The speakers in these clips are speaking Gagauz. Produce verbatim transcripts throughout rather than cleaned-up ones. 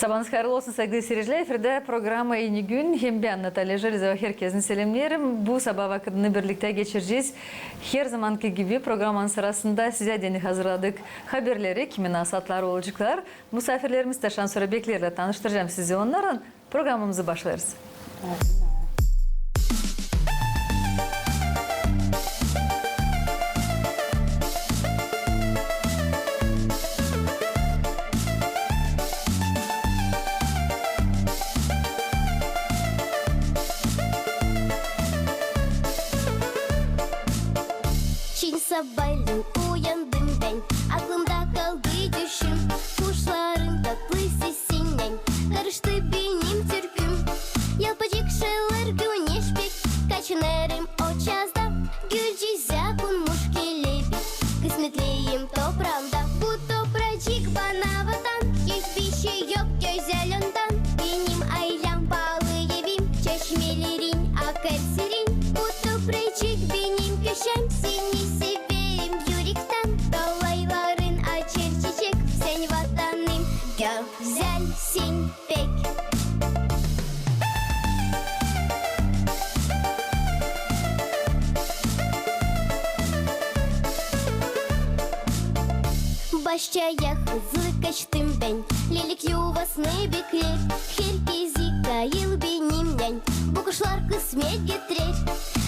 Sabaanız hayırlı olsun, saygılı seyircilär. Efirdä programa "Eni gün" hem bän, Natalya Jelezova, herkezi selämneerim. Bu sabaa vakıdını birliktä geçirecez. Her zamankı gibi programanın sırasında sizä deyni hazırladık haberleri, kimin nasıl adları olaceklar. Musaafirlerimiz tä şansora bekleerlär, tanıştıracam sizi onnarlan. Programamızı başlêêrız. Şin sabaalän uyandım bän, aklımda kaldı düşüm. Kuşların tatlı sesinnän karıştı benim türküm. Yalpacık şaylêêr güneş pek, kaçınêrım o çaazda. Gülcezä konmuş kelebek, kısmetliyim topraamda. Bu topracık bana vatan, hiçbir şey yok gözäl ondan. Benim aylem, baalı evim, çeşmelerin akêr serin. Bu topracık benim köşäm, seni severim ürektän. Dolayların açêr çiçek, sän vatanım gözälsin pek. Başçaya hızlı kaçtım bän, lelik yuvasını bekleer. Herkezi kayıl benimnän, bu kuşlar kısmet getirer.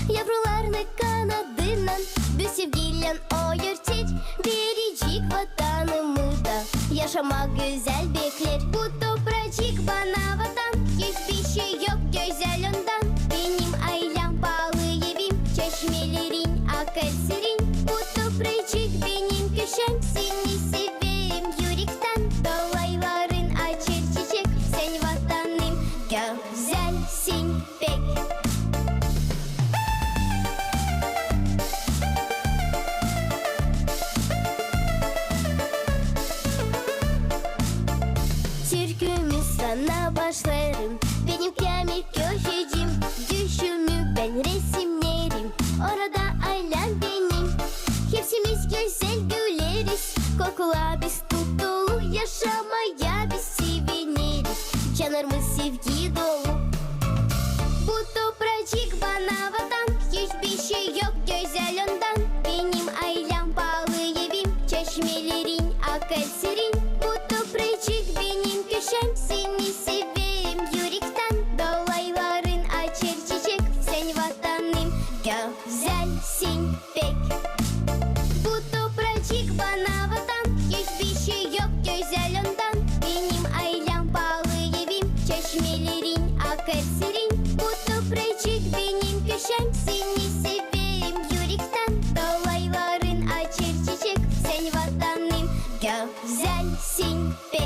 Yavrularını kanadınnan, bu sevgilän o örter. Biricik vatanımı da yaşamak gözäl bekleer. Bu topracık bana vatan, hiçbir şey yok gözäl ondan. Benim aylem, baalı evim, çeşmelerin akêr serin. Bu topracık benim köşäm, seni severim ürektän. Dolayların açêr çiçek, sän vatanım gözälsin pek. Türkümü sana başlêêrım, benim käämil köşecim. Düşümü bän resimneerim, orada aylem benim. Hepsimiz gözäl güleriz, korkuyla biz tutulu, yaşamaya biz sevineriz. Canlarımız sevgi dolu. Bu topracık bana vatan, hiçbir şey yok gözäl ondan. Benim aylem, baalı evim, çeşmelerin akêr serin. Bu topracık benim köşäm, seni severim ürektän. Dolayların açêr çiçek, sän vatanım gözälsin pek. Bu topracık bana vatan, hiçbir şey yok gözäl ondan. Benim aylem, baalı evim, çeşmelerin akêr serin. Bu topracık benim köşäm, seni severim ürektän. Dolayların açêr çiçek, sän vatanım gözälsin pek.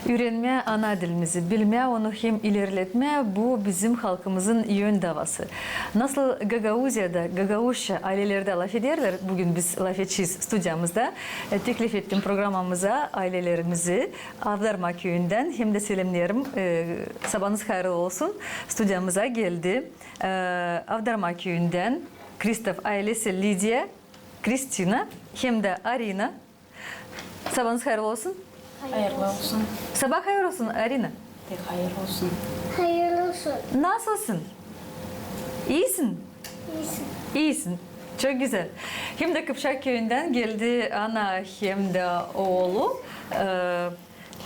Üürenmää ana dilimizi, bilmää onu hem ilerletmää, bu bizim halkımızın yön davası. Nasıl Gagauziyada gagauzça aylelerdä lafederlär, büün biz lafedecez studiyamızda. E, teklif ettim programamıza aylelerimizi Avdarma küüyündän, hem dä selämneerim, e, sabaanız hayırlı olsun. Studiyamıza geldi, e, Avdarma küüyündän Kristof aylesi Lidiya, Kristina hem dä Arina. Sabaanız hayırlı olsun. Hayırlı olsun. Sabaa hayır olsun, Arina. Pek hayır olsun. Hayırlı olsun. Nasılsın? İisin? İisin. İisin. Çok gözäl. Hem dä Kıpçak küüyündän geldi ana hem dä oolu, e,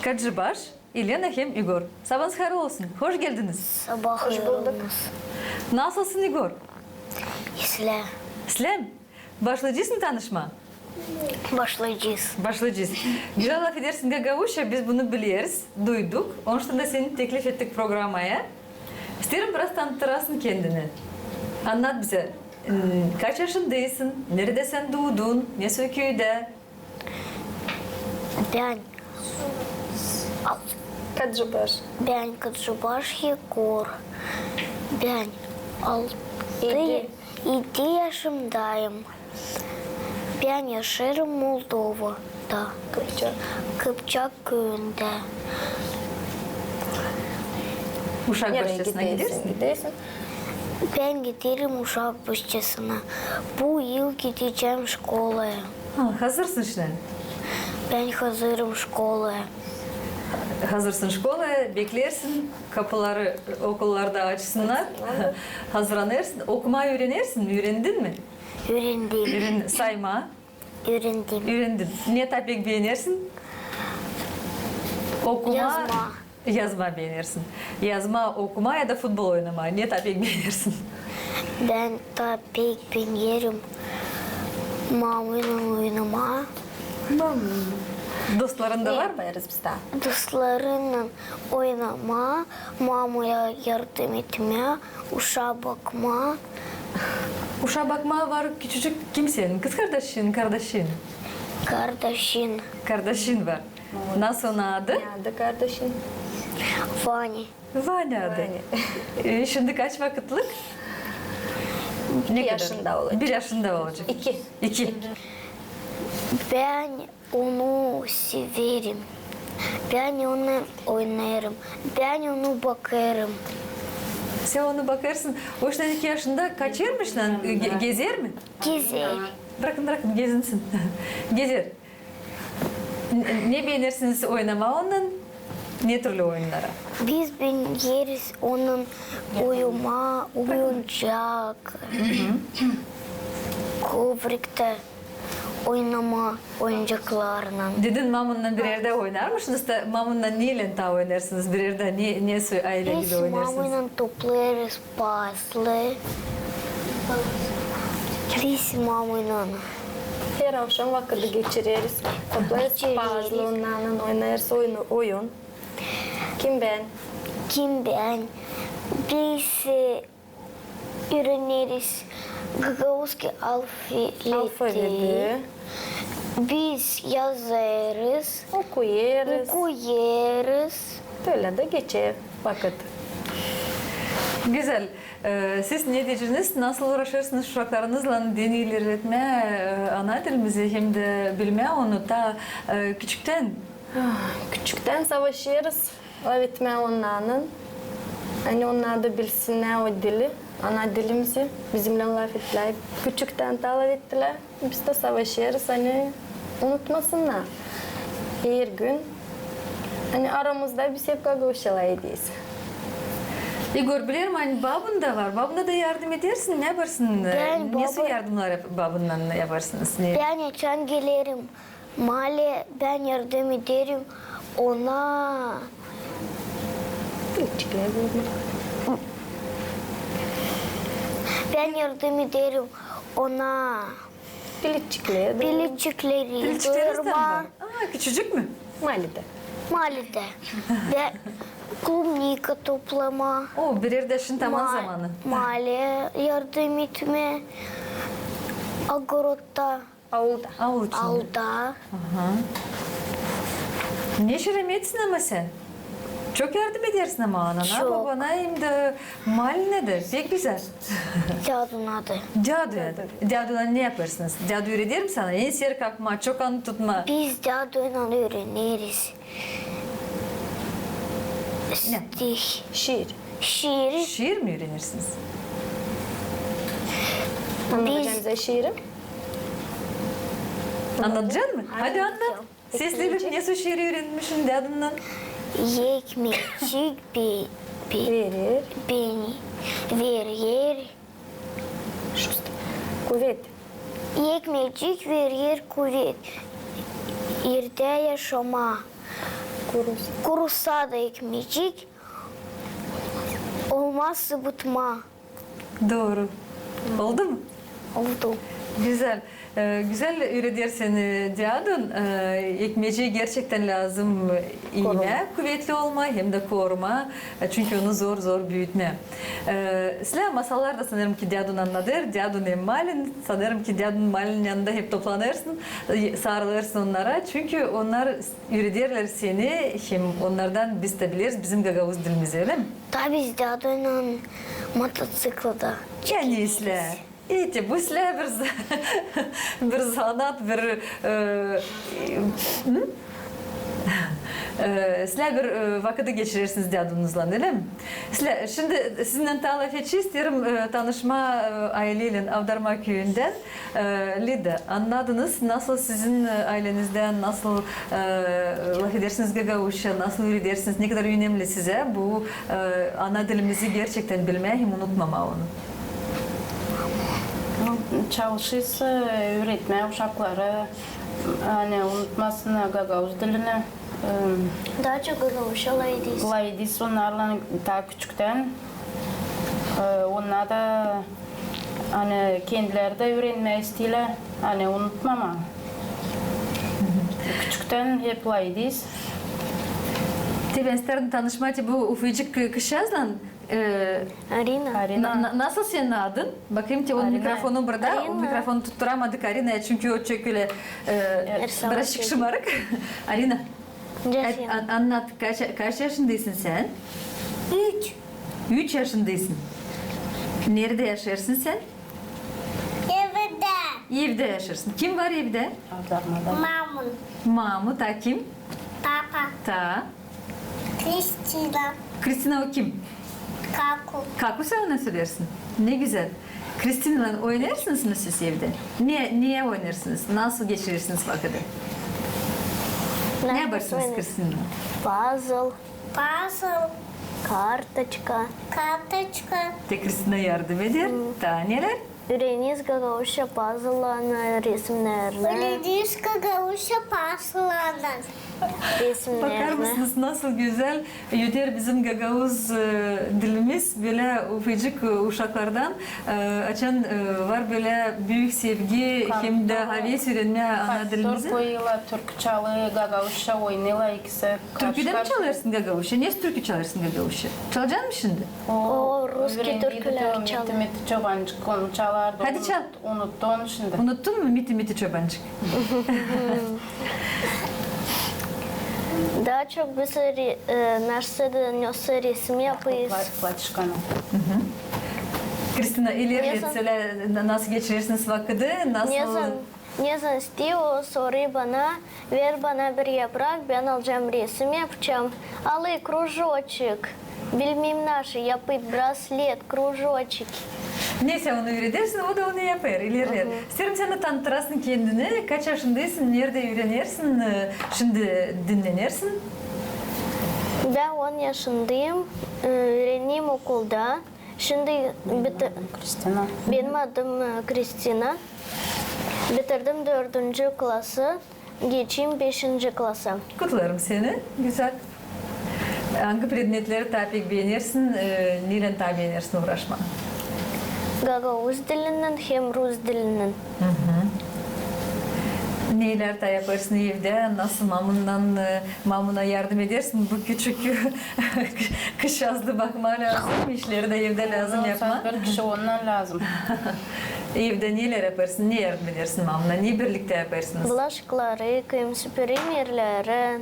Kacıbaş, İlena hem İgor. Sabaanız hayırlı olsun. Hoş geldiniz. Sabaa hayır olsun. Nasılsın, İgor? İslää. İslää? Başlayacez mı tanışmaa? Başlayacez. Başlayacez. Gözäl lafedersin gagauzça, biz bunu bileriz, duyduk. Onuştan da seni teklif ettik programaya. İsteerim biraz tanıttırasın kendini. Annat bizä, m, kaç yaşındaysın, neredä sän duudun, nesoy küüdä? Bän Kacıbaş. Bän Kacıbaş İgor. Bän Altı, edi yaşımdayım. Bän yaşêêrım Moldovada. Kıpçak. Kıpçak küüyündä. Uşak başçasına gidersin? Bän giderim uşak başçasına. Bu yıl gidecäm şkolaya. Ha, hazırsın şindi? Bän hazırım şkolaya. Hazırsın şkolaya, bekleersin, kapıları okullarda açsınnar. Hazırlanêrsın. Okumaa üürenersin mi? Üürendin mi? Üürendim. Üüren-, saymaa? Üürendim. Üürendin. Ne taa pek beenersin? Okumaa. Yazmaa. Yazmaa beenersin. Yazmaa, okumaa ya da futbol oynamaa? Ne taa pek beenersin? Bän taa pek beenerim mamaylan oynamaa. Dostların da var mı? Dostlarımnan oynamaa, mamaya yardım etmää, uşaa bakmaa. Uşaa bakmaa var küçücük kimsenin, kızkardaşın, kardaşın? Kardaşın. Kardaşın var. Nasıl onun adı? Ne adı kardaşın? Vanya. Vanya adı. Vanya. E, şindi kaç vakıtlık? İki yaşında olacek. Bir yaşında olacek. İki. İki. Bän onu severim. Bän onunnan oynêêrım. Bän onu bakêrım. Sän onu bakêrsın. O şindi iki yaşında kaçêr mı şindi, ge-, gezer mi? Gezer. Brakın, brakın, gezinsin. Gezer. N-, ne beenersiniz oynamaa onunnan? Ne türlü oyunnara? Biz beeneriz onunnan uyumaa, oyuncak, kovriktä oynamaa, oyuncaklarlan. Dedin, mamunnan bir erdä oynarmışsınız da, mamunnan neylän taa oynêrsınız bir erdä, ne, ne soy aylä gibi oynêrsınız? Biz mamunnan toplêêrız pazlı. Biz mamunnan. Her avşam vakıdı geçireriz. Toplêêrız pazlı, onnarlan oynêêrız oyun, oyun. Kim bän? Kim bän? Biz, e, üüreneriz gagauzski alfabeti. Alfabeti. Biz yazêrız. Okuyêrız. Okuyêrız. Bölä dä geçer vakıt. Gözäl. E, siz ne deyeceniz, nasıl uuraşêrsınız uşaklarınızlan deyni ilerletmää, e, ana dilimizi hem dä bilmää onu taa, e, küçüktän? Küçüktän savaşêrız lafetmää onnarlan. Ani onnar da bilsinnär o dili, ana dilimizi. Bizimnän lafettilär küçüktän taa, lafettilär. Biz dä savaşêrız, ani unutmasınnar. Her gün, ani aramızda biz hep gagauzçalar ediz. İgor, bilerim, ani babun da var. Babuna da yardım edersin, ne yaparsın? Bän, e, ne soy yardımnar yap-, babunnan yaparsınız? Ne? Bän açan gelerim maalä, bän yardım ederim ona. Bän yardım ederim ona. Piliçikleri. Piliçikleri. Piliçikleri doyurmaa. Aa, küçücük mü? Maalidə. Maalidə. Ve klubnika toplamaa. O, bir erdä şindi taman zamanı. Maalä yardım etmää. Ogorodda. Aulda. Aul içindä. Aulda. Aha. Ne şirin etsin ama sän. Çok yardım edersin ama anana, babana hem dä maalinä dä. Pek gözäl. Dädunana da. Dädu. Dädunana ne yapêrsınız? Dädu üüreder mi sana? Enseri kakmaa, çokan tutmaa. Biz däduylan üüreneriz. Ne? Stih. Şiir. Şiir. Şiir mi üürenersiniz? Annadacan bizä şiiri? Annadacan mı? Hadi anna. Sesleyelim, ne soy şiiri üürenmişsin dädunnan? Ekmekçik be-, be-, beni verer. Kuvet. Ekmekçik verer kuvet. Erdä yaşamaa. Kurusa. Kurusa da ekmekçik, olmaz sıbıtmaa. Dooru. Oldu mu? Oldu. Gözäl. E, gözäl üüreder seni dädun. E, ekmecii gerçektän lääzım imää, kuvetli olmaa hem dä korumaa. E, çünkü onu zor-zor büütmää. E, sizä masallar da sanêrım ki dädun annadêr. Dädun hem Malin. Sanêrım ki dädun Malin yanında hep toplanêrsın, e, sarılêrsın onnara. Çünkü onnar üürederlär seni, hem onnardan biz tä bileriz bizim gagauz dilimizi, ölä mi? Da biz däduylan motoţiklada. Neysä. İi, bu sizä bir za-, bir zanaat, bir, e, hı? E, sizä bir, e, vakıdı geçirersiniz dädunuzlan, ölä mi? Sizä, şindi sizinnän taa lafetçi isteerim, e, tanışmaa, e, ayleylän Avdarma küüyündän. E, Lida, annadınız, nasıl sizin, e, aylenizdä, nasıl, e, lafedersiniz gagauzça, nasıl üüredersiniz, ne kadar önemli sizä bu, e, ana dilimizi gerçektän bilmää hem unutmamaa onu? Çalışêrız, e, üüretmää uşakları, ani unutmasınnar gagauz dilini. E, taa çok gagauzça lafederiz. Lafederiz onnarlan taa küçüktän. E, onnar da, ani, kendileri dä üürenmää isteerlär, ani, unutmamaa. Küçüktän hep lafederiz. Te bän isteerim tanışmaa te bu ufacık kı-, kızçaazlan, e, Arina. Arina. Na-, na-, nasıl senin adın? Bakayım te, onun mikrofonu burada, o mikrofonu tutturamadık Arinaya, çünkü o çok ölä, e, birazcık şımarık. Arina. An-, annat, kaç, kaç yaşındaysın sän? Üç. Üç yaşındaysın. Neredä yaşêêrsın sän? Evdä. Evdä yaşêêrsın. Kim var evdä? Mamun. Mamu, taa kim? Papa. Taa? Kristina. Kristina o kim? Kaku. Kaku sän ona söleersin. Ne gözäl. Kristinaylan oynêêrsınız mı siz evdä? Ne, ne oynêêrsınız? Nasıl geçirersiniz vakıdı? Ne yapêrsınız Kristinaylan? Puzzle. Puzzle. Kartoçka. Kartoçka. Te Kristina yardım eder. Taa neler? Üüreneriz gagauzça puzzlelarını, resimnerini. Üüreneriz gagauzça puzzlelarını, resimnerini. Bakar mısınız, nasıl gözäl öter bizim gagauz, e, dilimiz bölä ufacık, e, uşaklardan, e, açan, e, var bölä büük sevgi hem dä haves üürenmää ana dilimizi. Türkü çalêr, gagauzça oynêêrlar ikisi. Türkü dä mi çalêrsın gagauzça? Nesoy türkü çalêrsın gagauzça? Çalacan mı şindi? O, russkiy türkülär çalêr. Miti Miti Çobancık onu çalardı. Hadi çal. Unuttun şindi. Unuttun mu Miti Miti Çobancık? Taa çok biz re-, e, nasıl da, nesoy resim yapêrız. Kristina, ileri sölä, na-, nasıl geçirersiniz vakıdı, nasıl? Nesoy, nesoy isteer, o sorêr bana, ver bana bir yaprak, bän alacam resim yapacam. Alêy krujokçik. Bilmeerim nasıl, yapêr braslet, krujokçik. Neysä, onu üüredersin, o da onu yapêr, ilerleer. İsteerim sän dä tanıttırsın kendini, kaç yaşındaysın, neredä üürenersin, e, şindi dinnenersin? Bän on yaşındayım, e, üürenerim okulda. Şindi bit-, benim adım, e, Kristina. Bitirdim dördüncü klası, geçerim beşinci klasa. Kutlarım seni, gözäl. Angı predmetleri taa pek beenersin, e, neylän taa beenersin uuraşmaa? Gagauz dilinnän hem rus dilinnän. Neylär taa yapêrsın evdä, nasıl mamunnan, e, mamuna yardım edersin? Bu küçük kızçaazı bakmaa lääzım, işleri dä evdä lääzım yapmaa. Bir kişi ondan lääzım. Evdä neylär yapêrsın, ne yardım edersin mamuna, ne birliktä yapêrsınız? Bulaşıkları yıkêrım, süpürerim erleri.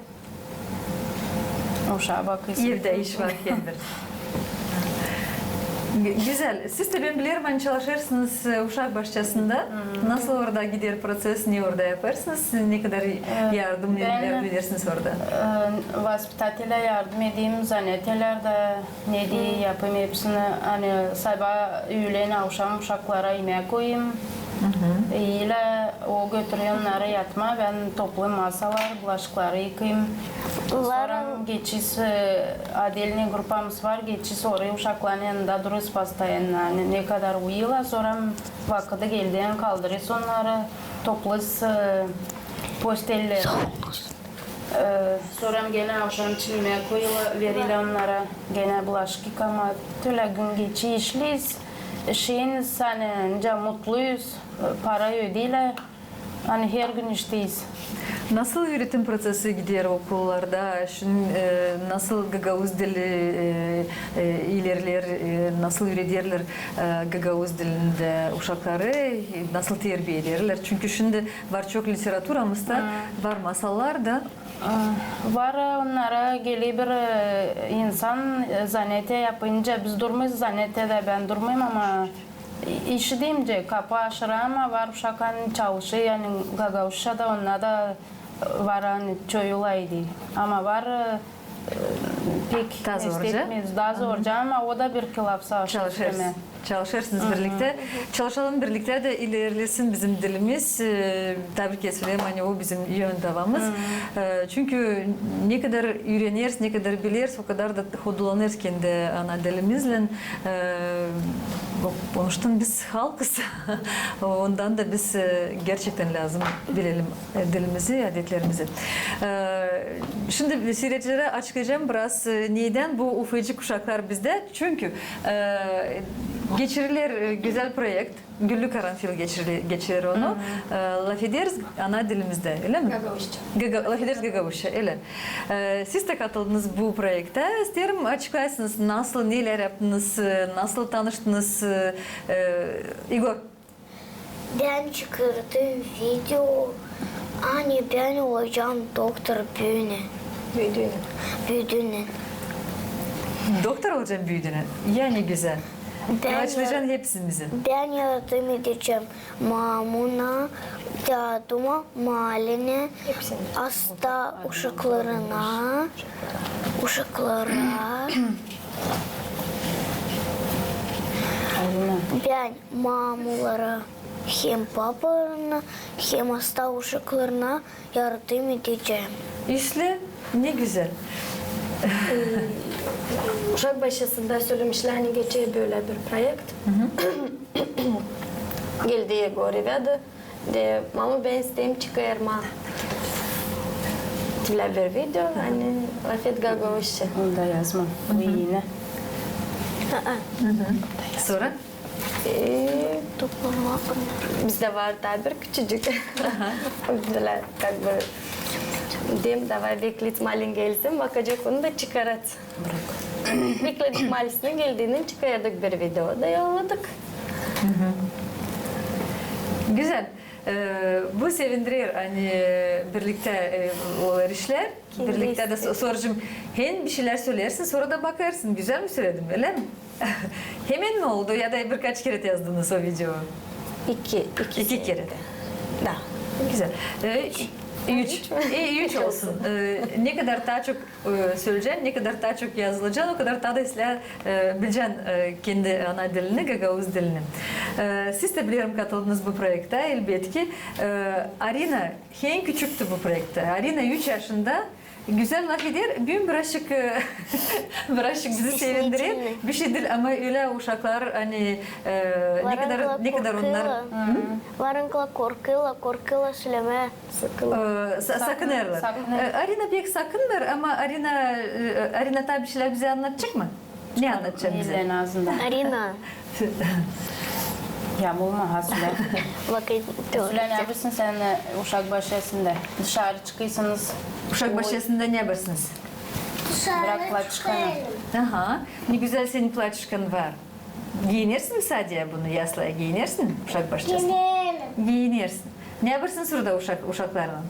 Uşaa bakêrsın. Evdä iş var hem bir. Gü-, gözäl. Siz dä, bän bilerim, ani çalışêrsınız, e, uşak başçasında. Nasıl orada gider proţes, ne orada yapêrsınız? Ne kadar yardım edersiniz orada? E, vaspitatelä yardım edeyim, zanätiyalarda, ne deyim, yapayım hepsini. Ani sabaa, üülen, avşam uşaklara imäk koyayım. İyilär, o götürer onnarı yatmaa, bän toplayım masalar, bulaşıkları yıkayım. Sora geçeriz, e, odelnıy grupamız var, geçeriz orayı uşakların yanında durêrız postoyanno. Ani ne kadar uyuyêrlar, sora vakıdı geldän kaldırêrız onnarı, toplayêrız, e, postelleri. E, sora genä avşam için imäk koyêrlar, vererim onnara genä bulaşık yıkamaa. Tölä gün geçer, işleeriz. Şeeniz, ani, nicä mutluyuz, para ödeerlär, ani hergün işteyiz. Nasıl üüretim prosesi gider okullarda? Şindi, e, nasıl gagauz dili, e, e, ilerleer, e, nasıl üürederlär, e, gagauz dilindä uşakları, e, nasıl terbiä ederlär? Çünkü şindi var çok literaturamızda, var masallar da. E, var, onnara geler bir, e, insan, e, zanetiyä yapınca, biz durmêêrız zanetiyada, bän durmêêrım, ama işiderim, kapı aşêrım, ama var uşak, ani çalışêr, ani gagauzça da, onda da var, ani çoyu lafeder. Ama var, e, pek taa zorca. Taa zorca, ama o da bir iki laf savaşêr. Çalışêrsınız birliktä. Çalışalım birliktä da ilerlesin bizim dilimiz. E, tabii ki, söleerim, ani o bizim yön davamız. E, çünkü ne kadar üüreneriz, ne kadar bileriz, o kadar da hodulanêrız kendi ana dilimizlän. E, o-, onuştan biz halkız. Ondan da biz, e, gerçektän lääzım bilelim, e, dilimizi, adetlerimizi. E, şindi siiredicilere açıklayacam biraz, e, neydän bu ufacık uşaklar bizdä. Çünkü, e, geçiriler, e, gözäl proekt. Güllü karanfil geçiri-, geçirer onu. E, lafederiz ana dilimizdä, ölä mi? Gagauzça. Gaga-, lafederiz gagauzça, ölä. E, siz dä katıldınız bu proektä. İsteerim, açıklaysınız, nasıl, nelär yaptınız, e, nasıl tanıştınız, e, e, İgor? Bän çıkardım video, ani bän olacam doktor büünä. Büüdüünä. Büüdüünä. Doktor olacam büüdüünä. Ya ne gözäl. Bän açıklayacan hepsimizi. Bän yardım edecäm mamama, daduma, maallenä, hasta uşaklarına, uşaklara. Bän mamalara hem papalarına, hem hasta uşaklarına yardım edecäm. İşlä, ne gözäl. Uşak başçasında sölemişlär, ani geçer bölä bir proekt. Geldi Egor evä dä, dedi: "Mama, bän isteerim çıkarmaa bölä bir video, ani lafet gagauzça." Onda yazma. Bu iinä. Sora? E, bizdä var taa bir küçücük. Bölä, как бы, dedim, davay bekleyelim, maallen gelsin, bakacek, onu da çıkarêrız. Bekledik, maallenä geldiinä çıkardık bir video da yolladık. Gözäl. E, bu sevindirer, ani birliktä, e, olêr işlär. Birliktä dä so-, soracam, hem bir şeylär söleersin, sora da bakêrsın, gözäl mi söledim, ölä mi? Hemen mi oldu ya da birkaç kerä yazdınız o video? İki, iki kerä. Da. Gözäl. E, üç. Üç mü? E, üç olsun. E, ne kadar taa çok, e, söleyecän, ne kadar taa çok yazılacan, o kadar taa da islää, e, bilecän, e, kendi ana dilini, gagauz dilini. E, siz dä, bilerim, katıldınız bu proektä, elbetki. E, Arina, hem küçüktü bu proektä. Arina üç yaşında, gözäl lafeder, büün birazcık, e, birazcık bizi sevindirer. Bir şey diil, ama ölä uşaklar, ani, e, ne kadar, ne kadar onnar... Var, onnara korkêrlar, korkêrlar sölemää. E, sa-, sakınêrlar. E, Arina pek sakınmêêr, ama Arina, e, Arina taa bir şeylär bizä annadacek mı? Ne annadacek bizä? Arina. Ya, bulma, ha, sölä. Sölä, ne yapêrsın sän, e, uşak başçasında? Dışarı çıkêrsınız. Uşak başçasında ne yapêrsınız? Brak plaçuşkanı. Aha. Ne gözäl senin plaçuşkan var. Giyinersin mi sade bunu, yaslaya giyinersin uşak başçasında? Giyinerim. Giyinersin. Ne yapêrsınız orada uşak, uşaklarlan?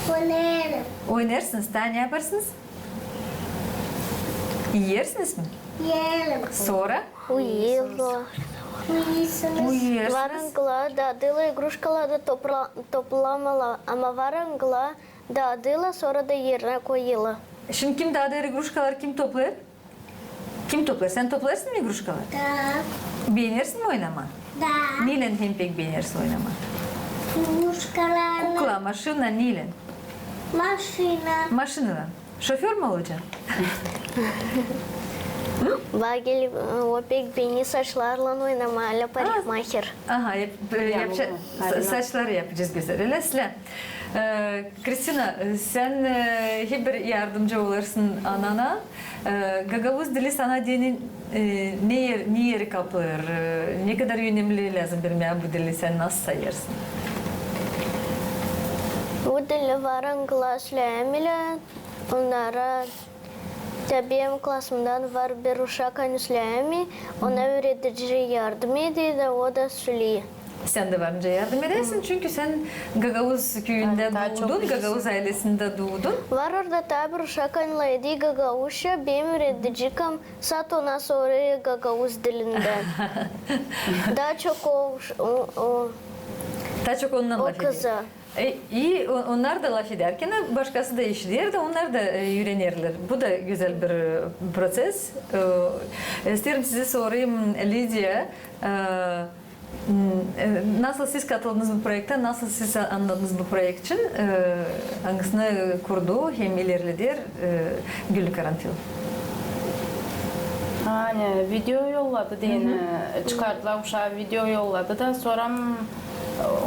Oynêêrız. Oynêêrsınız, taa ne yapêrsınız? İyersiniz mi? İyerim. Sora? Uyuyêrlar. Uyuyêrsınız. Var, onnara dadıyla igruşkaları da topla-, toplamalı, ama var, onnara dadıyla, sora da erinä koyêrlar. Şindi kim dadêr igruşkaları, kim toplêêr? Kim toplêêr? Sän toplêêrsın mı igruşkaları? Da. Beenersin mi oynamaa? Da. Neylän hem pek beenersin oynamaa? Igruşkalarlan. Kukla, maşina, neylän? Maşina. Maşinalan. Şoför mü olacan? Bagel, e, o pek beener saçlarlan oynamaa, lä parikmaher. Aha, yap-, e, yapça-, sa-, saçları yapacez gözäl, ölä islää. E, Kristina, e, sän, e, hep bir yardımcı olêrsın anana. E, gagauz dili sana deyni, e, ne er-, ne eri kaplêêr, e, ne kadar önemli lääzım bilmää bu dili, sän nasıl sayêrsın? Bu dili var angılar isleyämeerlär, onnara da benim klasımdan var bir uşak, ani isleyämeer, ona üüredici yardım eder da o da söleyä. Sän dä varınca yardım edersin, çünkü sän gagauz küüyündä duudun, gagauz aylesindä duudun. Var orada taa bir uşak, ani lafeder gagauzça, benim üüredicim saat ona sorêr gagauz dilindä. Taa çok o, o, o, taa çok ondan o lafeder. Kıza. E, i o-, onnar da lafedärkän, başkası da işider da, onnar da, e, üürenerlär. Bu da gözäl bir, e, proţes. E, isteerim sizä sorayım, Lidiya, e, m, e, nasıl siz katıldınız bu proektä, nasıl siz a-, annadınız bu proekt için, e, angısını kurdu hem ilerleder, e, Güllü Karanfil? Ani video yolladı deyni, çıkardılar uşaa, video yolladı da, sora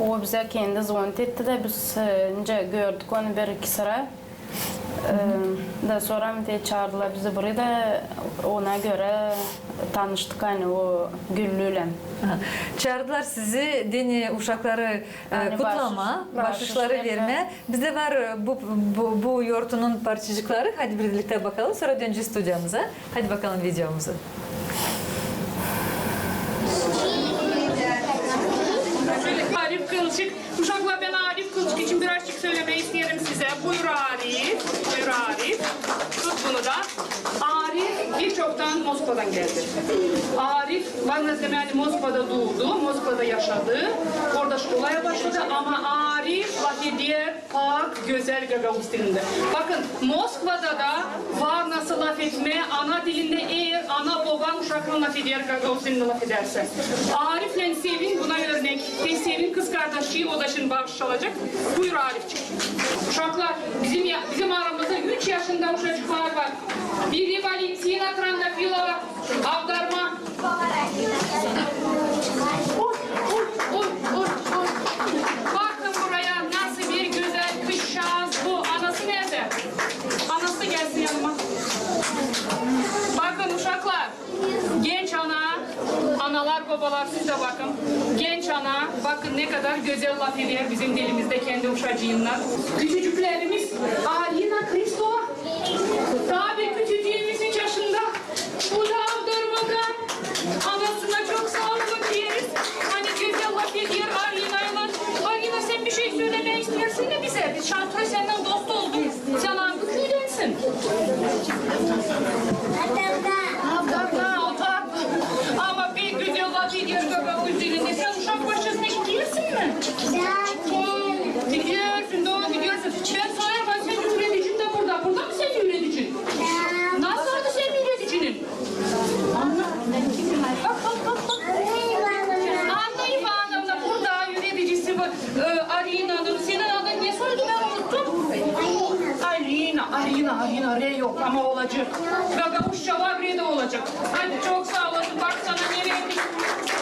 o bizä kendi zvonit etti da, biz, e, nicä gördük onu bir-iki sıra. E, da sora te çaardılar bizi buraya da, ona görä tanıştık, ani o Güllüylän. Aha. Çaardılar sizi deyni uşakları, e, kutlama, baaşış, baaşışları vermää. Bizdä var, e, bu, bu, bu yortunun parçacıkları. Hadi birliktä bakalım, sora dönecez studiyamıza. Hadi bakalım videomuza. Arif Kılçık. Uşaklar, bän Arif Kılçık için birazcık sölemää isteerim sizä. Buyur, Arif. Buyur, Arif. Tut bunu da. Arif birçoktan Moskvadan geldi. Arif, var nasıl demäli, Moskvada duudu, Moskvada yaşadı. Orada şkolaya başladı, ama Arif lafeder pak gözäl gagauz dilindä. Bakın, Moskvada da var nasıl lafetmää ana dilindä, eer ana-boban uşaklan lafeder gagauz dilindä lafedersä. Ariflän Sevin buna örnek. Te Sevin kızkardaşı, o da şindi baaşış alacek. Buyur, Arifçik. Uşaklar, bizim ya-, bizim aramızda üç yaşında uşacıklar var. Biri Valentina Trandafilova, Avdarma. Oy, oy, oy, oy, oy. Bakın buraya, nasıl bir gözäl kızçaaz bu. Anası neredä? Anası gelsin yanıma. Bakın, uşaklar, genç ana, analar, bobalar, siz dä bakın. Genç ana, bakın, ne kadar gözäl lafeder bizim dilimizdä kendi uşacıınnan. Küçücüklerimiz, Arina Kristova. Taa bir küçücüümüz üç yaşında. Bu da Avdarmadan. Anasına çok saa olun deeriz. Ani gözäl lafeder Arinaylan. Arina, sän bir şey sölemää isteersin mi bizä? Biz şanslı sendän dost olduk. Sän angı küüdänsin? Avdarma. Avdarma, o da. Ama pek gözäl lafeder gagauz dilindä. Sän uşak baaşçasına gidersin mi? Da, giderim. Gidersin, dooru gidersin. Bän sorêrım, sän üüredicin dä burada. Burada mı senin üüredicin? Da. Nasıl adı senin üüredicinin? Anna. Bak, bak, bak, bak. Anna İvanovna. Anna İvanovna burada, üüredicisi bu, e, Arinanın. Senin adın ne soyadı, bän unuttum? Arina. Arina, Arina, R yok ama olacek. Gagauzça var, R dä olacek. Hadi, çok saa olasın. Bak sana ne verdik.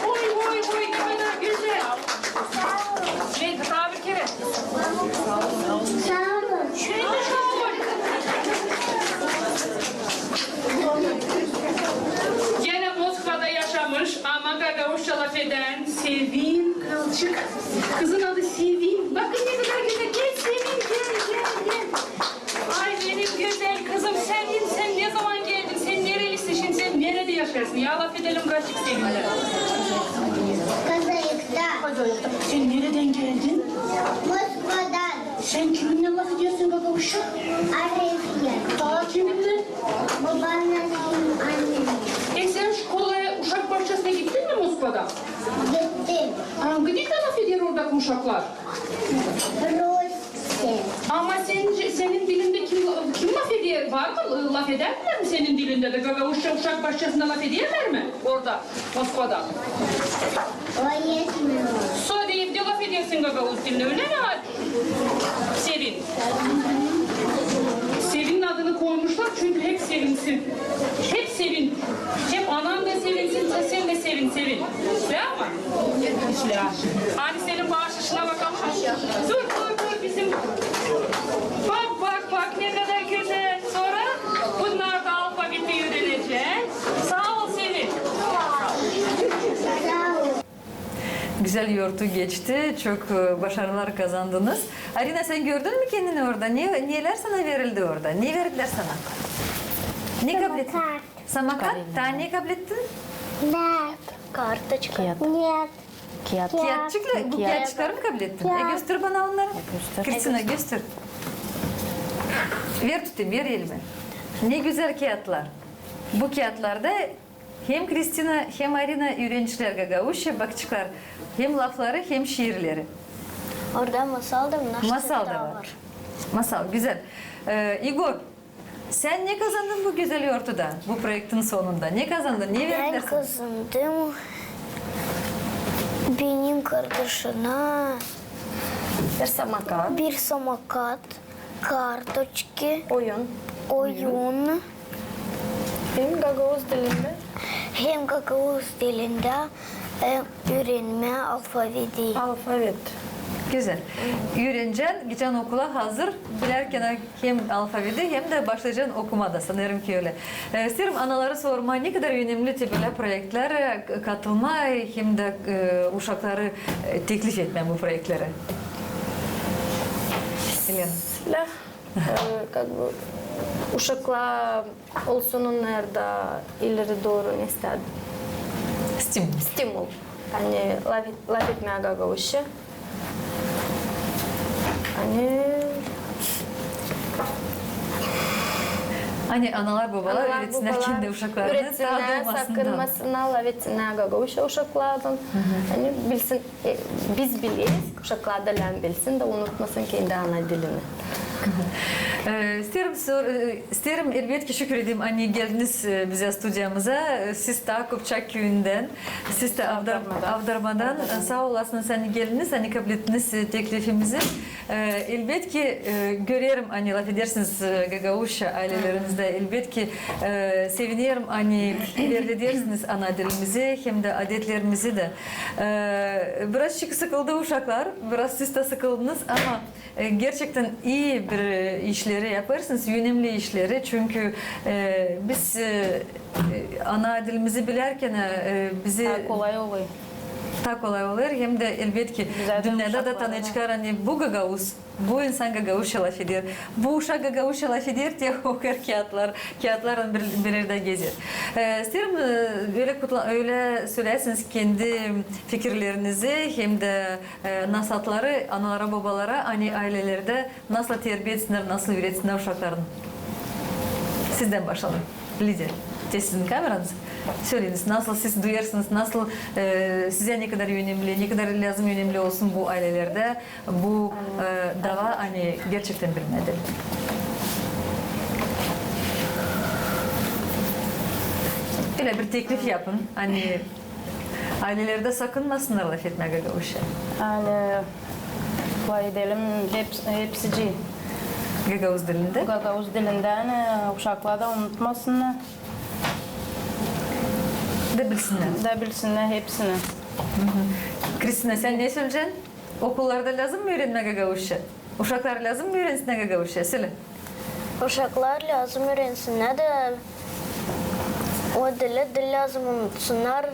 Oy, oy, oy, ne kadar gözäl. Neydi, taa bir kerä. Saa olun. Şöyle saa ol. Genä Moskvada yaşamış, ama gagauzça lafedän Sevin Kılçık. Kızın adı Sevin. Bakın ne kadar gözäl. Gel Sevin, gel, gel, gel. Ay, benim gözäl kızım, Sevin, sän ne zaman geldin? Sän nerelisin şindi? Sän neredä yaşêêrsın? Ya, lafedelim birazcık seninnän. Kazayıkta. Kazayıkta. Sän neredän geldin? Moskvadan. Sän kiminnän lafedersin gagauzça? Ariflän. Taa kiminnän? Bobannan, annemnän. E, sän şkolaya, uşak baaşçasına gittin mi Moskvada? Gittim. Angı dildä lafeder oradakı uşaklar? Rusça. Ama senin, senin dilindä kim, kim lafeder? Var mı? Lafederlär mi senin dilindä dä? Gagauzça uşak baaşçasında lafederlär mi orada, Moskvada? Öğretmen. Sade evdä lafedersin gagauz dilini, ölä mi? Sevin. Sevinin adını koymuşlar, çünkü hep sevinsin. Hep sevin. Hep anan da sevinsin, sän dä sevin, Sevin. Lääzım mı? Lääzım. Ani senin baaşışına bakalım. Dur, dur, dur, bizim Güzel yortu geçti. Çok e, başarılar kazandınız. Arina, sän gördün mü kendini orada? Ne, neler sana verildi orada? Ne verdilär sana? Ne kablettin? Samokat. Taa ne kablettin? Нет. Карточка. Нет. Kiyat. Kiyatçıklar, bu kiyatçıkları mı kablettin? E, göster bana onnarı. Kristina, göster. Ver tutayım, ver elimi. Ne gözäl kiyatlar. Bu kiyatlarda hem Kristina, hem Arina üürencikler gagauzça, bakaceklar hem lafları, hem şiirleri. Orada masal da var. Masal da var. Masal, gözäl. E, İgor, sän ne kazandın bu gözäl yortuda, bu proektin sonunda? Ne kazandın, ne verdilär sana? Bän kazandım benim kardaşıma bir samokat. Bir samokat, kartoçki, oyun. Oyun. Hem gagauz dilindä. Hem gagauz dilindä, hem üürenmä alfavedi. Alfavet. Gözäl. Üürenecän, gidecän okula hazır, bilärkän hem alfavedi, hem dä başlayacan okuma da, sanêrım ki ölä. E, isteerim anaları sormaa, ne kadar önemli te bölä proektlär, e, katılmaa hem dä e, uşakları e, teklif etmää bu proektleri. Elena. Silah, e, как бы, uşaklar olsun onnar da ileri dooru ne isteer. Stimul. Stimul. Ani laf, lafetmää gagauzça. Ani, ani analar, bobalar üüretinnär kendi uşaklarını, taa duumasınnar, sakınmasınnar, lafetsin gagauzça uşaklardan. Ani bilsin, e, biz bileeriz, uşaklar da lääzım bilsin da unutmasın kendi ana dilini. E, isteerim sor-, e, isteerim, elbetki, şükür edeyim, ani geldiniz e, bizä studiyamıza. E, siz taa Kupçak küüyündän, siz tä Avdar-, Avdarmadan. Avdarmadan. E, saa olasınız, ani geldiniz, ani kablettiniz e, teklifimizi. E, elbetki, e, görerim, ani lafedersiniz e, gagauzça aylelerizdä. Elbetki, e, sevinerim, ani ilerledersiniz ana dilimizi hem dä adetlerimizi dä. E, birazçık sıkıldı uşaklar, biraz siz tä sıkıldınız, ama e, gerçektän ii bir e, işleri yapêrsınız, önemli işleri. Çünkü e, biz e, e, ana dilimizi bilärkän e, bizi taa kolay olêr. Taa kolay olêr, hem dä elbetki dünnedä dä tanıya çıkar, ani bu gagauz, bu insan gagauzça lafeder, bu uşak gagauzça lafeder, te okuyêr kiyatlar, kiyatlarlan bir, bir erdä gezer. E, isteerim e, ölä kutla-, ölä söläsiniz kendi fikirlerinizi hem dä e, nasatları analara, bobalara, ani aylelerdä nasıl terbiya etsinnär, nasıl üüretinnär uşaklarını. Sizdän başlayalım. Lidiya, te sizin kameranız. Söleyiniz, nasıl siz duyêrsınız, nasıl e, sizä ne kadar önemli, ne kadar lääzım önemli olsun bu aylelerdä bu e, dava, ani gerçektän bilmää dil. Ölä bir teklif yapın, ani aylelerdä sakınmasınnar lafetmää gagauzça. Ani lafedelim hep-, hepsicii. Gagauz dilindä? Gagauz dilindä, ani uşaklar da unutmasınnar. Da bilsinnär. Da bilsinnär hepsini. Kristina, sän ne söleyecän? Okullarda lääzım mı üürenmää gagauzça? Uşaklar lääzım mı üürensinnär gagauzça? Sölä. Uşaklar lääzım üürensinnär dä o dili diil lääzım unutsunnar.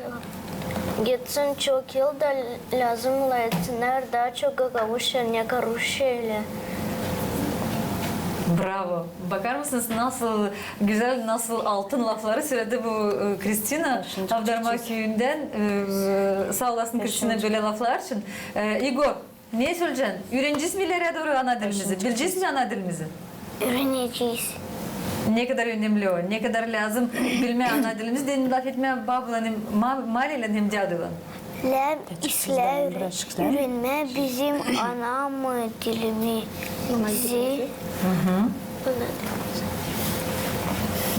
Geçsin çok yıl da lääzım lafetsinnär taa çok gagauzça, ne rusça ölä. Bravo! Bakarmısınız, nasıl gözäl, nasıl altın lafları söledi bu e, Kristina Avdarma küüyündän. E, saa olasın, Kristina, bölä laflar için. E, İgor, ne söleyecän? Üürenecez mi ilerä dooru ana dilimizi? Bilecez mi ana dilimizi? Üürenecez. Ne kadar önemli o, ne kadar lääzım bilmää ana dilimizi, deyni lafetmää babalan, ma-, malelän hem däduylan. Lääzım islää üürenmää bizim ana dilimizi.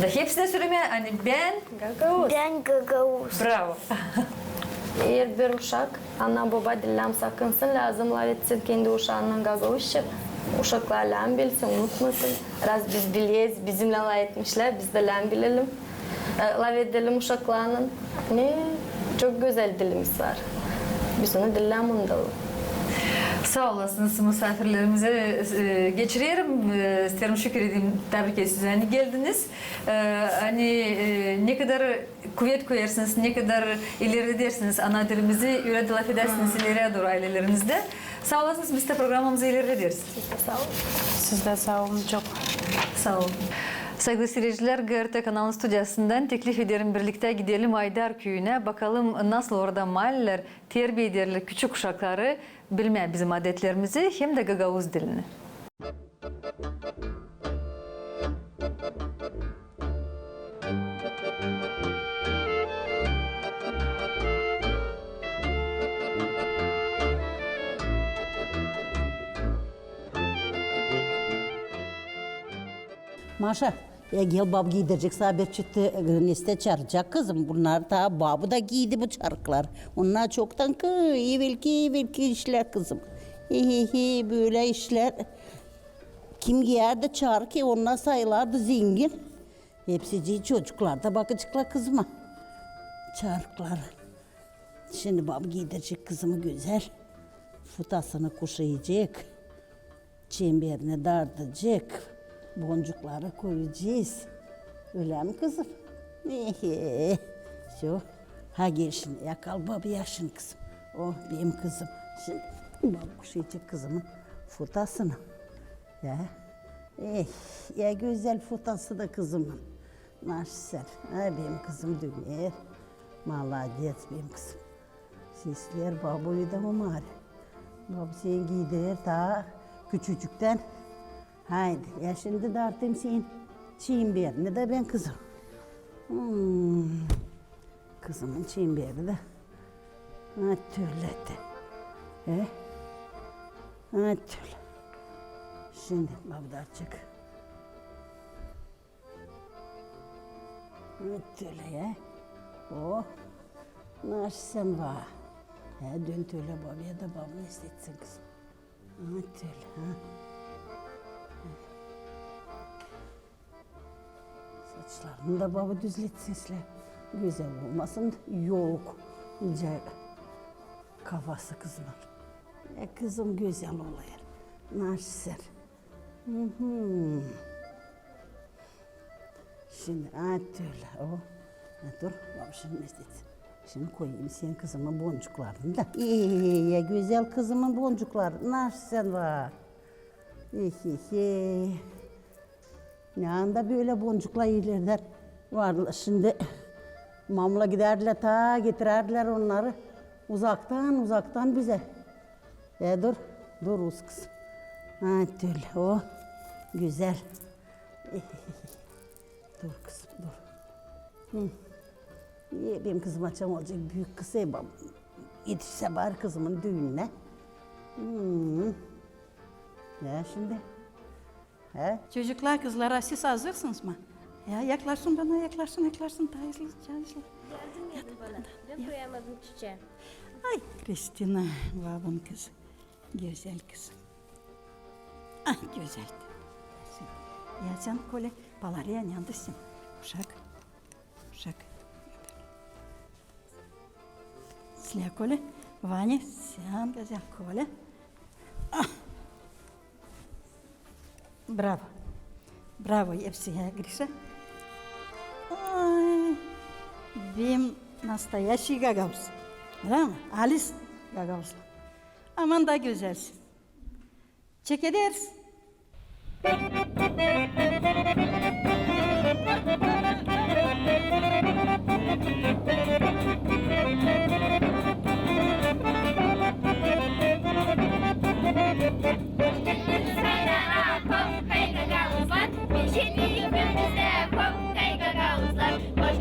Da hepsinä sölemää, ani bän gagauz. Bän gagauz. Bravo. Herbir uşak, ana, boba diil lääzım sakınsın, lääzım lafetsin kendi uşaannan gagauzça. Uşaklar lääzım bilsin, unutmasın. Raz biz bileriz, bizimnän lafetmişlär, biz dä lääzım bilelim. E, lafedelim uşaklarlan. Ne çok gözäl dilimiz var. Biz onu diil lääzım unudalım. Saa olasınız, musaafirlerimizi, e, geçirerim. E, isteerim şükür edeyim, tabii ki siz ani geldiniz. E, ani, e, ne kadar kuvet koyarsınız, ne kadar ilerledersiniz ana dilimizi, ölä dä lafedärsiniz ileriyä dooru aylelerinizä. Saa olasınız, biz dä programamızı ilerlederiz. Siz dä saa olun. Siz dä saa olun çok. Saa olun. Saygılı siiredicilär, GRT kanalının studiyasından teklif ederim, birliktä gidelim Aydar küüyünä, bakalım, nasıl orada maalilär terbiy ederlär küçük uşakları bilmää bizim adetlerimizi hem dä gagauz dilini. Maşa, ya gel, bab giidirecek sana bir çift, e, neysä çarçak, kızım. Bunnar taa babu da giiydi bu çarıklar. Onnar çoktan ki, evelki, evelki işlär, kızım. He, he, he, bölä işlär. Kim giyärdi çarık, e, onnar sayılardı zengin. Hepsicii çocuklar da bakaceklar kızıma çarıkları. Şindi bab giidirecek kızımı gözäl. Futasını kuşayacek. Çemberini dardacek. Boncukları koyacez. Ölä mi, kızım? Ehe. Всё. Ha, gel şindi, yakala babu yaşın, kızım. O, benim kızım. Şindi bab kuşayacek kızımın futasını. Ya. Eh, ya gözäl futası da kızımın. Naşi sän. Ay, benim kızım döner. Maladets, benim kızım. Seslär babuyu da mı mari? Babu seni giidirer taa küçücüktän. Haydi, ya şindi dartayım senin çemberini dä bän, kızım. Hmm. Kızımın çemberi dä. Ha, tölä dä. E? Ha, tölä. Şindi babu dartacek. Ha, tölä ya. O. Naşi sän, va. Ya, dön tölä babuya da babu ne istetsin, kızım. Ha, tölä, ha. Saçlarını da babu düzletsin, seslär. Gözäl olmasın, yok. İncä kafası kızımın. E, kızım gözäl olêr. Naşi sän. Hı-hı. Şindi, a, tölä, o. A, dur, bab şindi ne istetsin. Şindi koyayım senin kızımın boncuklarını da. E, ya gözäl kızımın boncukları. Naşi sän, va. E, he, he. Ne anda bölä boncuklar iilerdän var. Şindi mamula gidärdilär, taa getirärdilär onnarı uzaktan, uzaktan bizä. E, dur, dur, uz kızım. Ha, tölä, o, gözäl. Dur, kızım, dur. Hı. E, benim kızım açan olacek büük kız, e, bab-, etişsä bari kızımın düününä. Hı. Ya şindi. He? Çocuklar, kızlar, a siz hazırsınız mı? Ya, yaklaşın bana, yaklaşın, yaklaşın, taa hızlı, taa hızlı. Yardım edin bana. Ben koyamadım çiçeği. Ay, Kristina, babun kızı. Gözäl kızım. Ah, gözäl. Ya sän, Kolä, palariya neandasın? Uşak. Uşak. Sän, Kolä. Vanya, sän gözäl, Kolä. Ah! Bravo. Bravo hepsicä, Grişa. Ay, benim nastoyaşiy gagauz. Bravo. Alis gagauzlu. Aman da gözälsin. Çekederiz. Hoş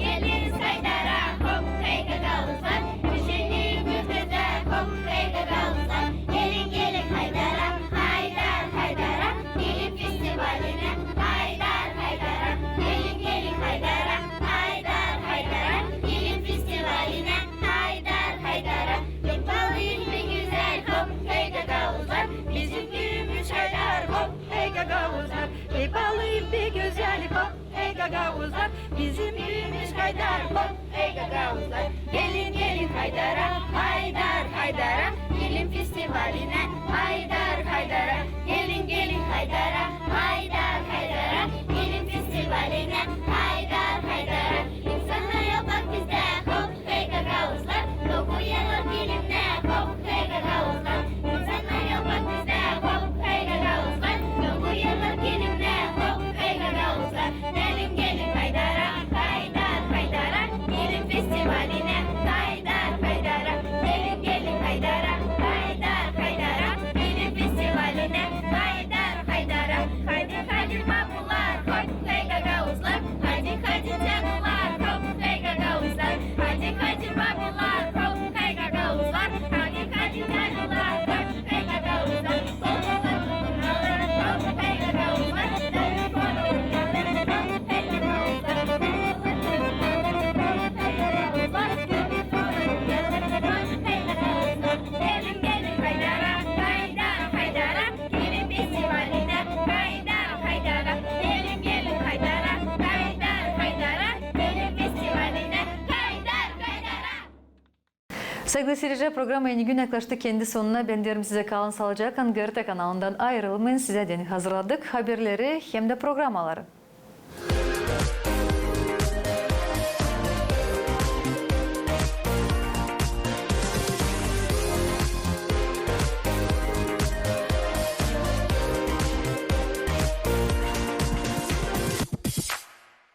geldiniz Haydara, hop, hey gagauzlar. Bizi şenlik ülkemizdä, hop, hey gagauzlar. Gelin, gelin Haydara, Haydar, Haydara, gelin festivalinä. Haydar, Haydara, gelin, gelin Haydara, Haydar, Haydara, gelin festivalinä. Haydar, Haydara, pek baalı, pek gözäl, hop, hey gagauzlar. Bizim küüyümüz Haydar, hop, hey gagauzlar. Pek baalı, pek gözäl, hop, hey gagauzlar, bizim küüyümüz Haydar, hop, hey gagauzlar. Gelin, gelin Haydara, Haydar, Haydara, gelin festivalinä. Haydar, Saygılı seyircilär, programa "Eni gün" yaklaştı kendi sonuna. Bän deerim sizä, kalın saalıcaklan. GRT kanalından ayırılmayın. Sizä deyni hazırladık haberleri hem dä programaları.